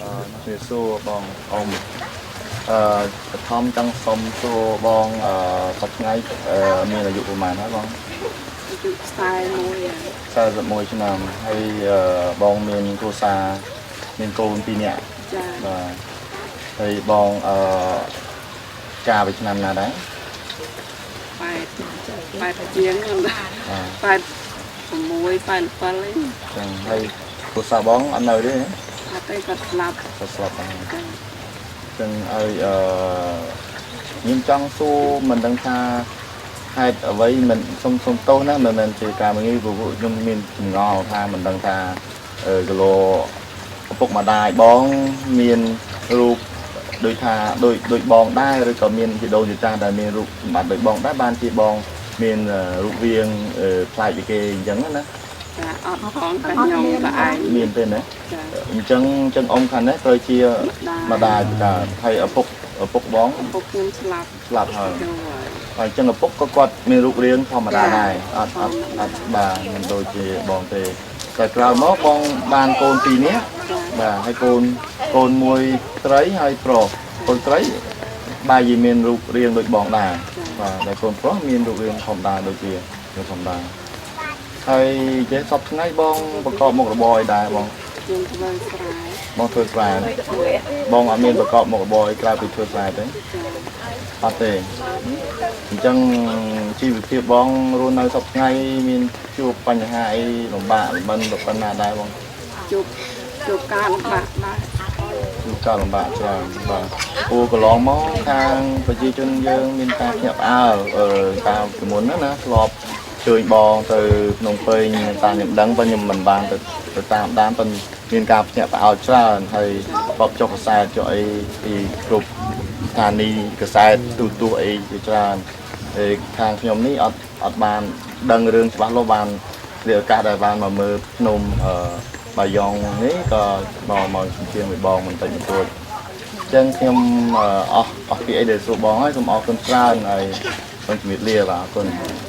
ជំរាបសួរបងអ៊ំអឺបឋមចង់សុំសួរបងអឺសប្តាហ៍ថ្ងៃអឺមានអាយុប្រហែលហើយបង អាយុ41 41ឆ្នាំហើយអឺបងមានគ្រួសារមានកូន2នាក់ ចា បាទហើយបងអឺកាលពីឆ្នាំណាដែរ ប៉ែតប៉ែតជាងហ្នឹង បាទ 86 87អី ចឹងហើយគ្រួសារបងអត់នៅទេ អត់ទេគាត់ស្លាប់ គាត់ស្លាប់ហើយ ចា ចឹងឲ្យអឺខ្ញុំចង់សួរមិនដឹងថាហេតុអ្វីមិនសុំសុំទោសណាមិនមែនជាការងាយព្រោះខ្ញុំមានចម្ងល់ថាមិនដឹងថាអឺគីឡូឪពុកម្ដាយបងមានរូបដូចថាដូចដូចបងដែរឬក៏មានជីដូនជីតាដែលមានរូបសម្បត្តិដូចបងដែរបានជាបងមានរូបរាងប្លែកពីគេអញ្ចឹងណា ចាអត់ផងតែខ្ញុំតែឯង មានទេណា ចា អញ្ចឹងអញ្ចឹងអ៊ំខាងនេះត្រូវជាម្ដាយកើតហើយឪពុកឪពុកបង ឪពុកខ្ញុំស្លាប់ ស្លាប់ហើយ ចូលហើយ ហើយអញ្ចឹងឪពុកក៏គាត់មានរូបរាងធម្មតាដែរអត់អត់អត់បាទមិនដូចជាបងទេតែក្រោយមកបងបានកូនពីរនាក់ ចា បាទហើយកូនកូនមួយស្រីហើយប្រុសកូនស្រីបែរជាមានរូបរាងដូចបងដែរបាទតែកូនប្រុសមានរូបរាងធម្មតាដូចជាធម្មតាហើយចេះសពថ្ងៃបងប្រកបមុខរបរអីដែរបង ខ្ញុំធ្វើស្រែ បងធ្វើស្រែបងអត់មានប្រកបមុខរបរអីក្រៅពីធ្វើស្រែទេ ចា អត់ទេអញ្ចឹងជីវភាពបងរស់នៅសប្តាហ៍ថ្ងៃមានជួបបញ្ហាអីលំបាកលំបិនប៉ុណ្ណាដែរបង ជួបជួបការលំបាកដែរ ជួបការលំបាកច្រើនបាទពូកន្លងមកខាងប្រជាជនយើងមានការភ្ញាក់ផ្អើលអឺតាមពីមុនហ្នឹងណាធ្លាប់ឃើញបងទៅភ្នំពេញតាមខ្ញុំដឹងប៉ុន្តែខ្ញុំមិនបានទៅទៅតាមដានប៉ុន្តែមានការភ្ញាក់ផ្អើលច្រើនហើយបបចុះកសែតចុះអីពីគ្រប់ស្ថានីយ៍កសែតទូទស្សន៍អីជាច្រើនហើយខាងខ្ញុំនេះអត់អត់បានដឹងរឿងច្បាស់លាស់បានវាឱកាសដែលបានមកមើលភ្នំអឺបាយងនេះក៏មកមកជាងវិបងបន្តិចបន្តួចអញ្ចឹងខ្ញុំអស់អស់ពីអីដែលសួរបងហើយសូមអរគុណច្រើនហើយសូមជំរាបលាបាទអរគុណបង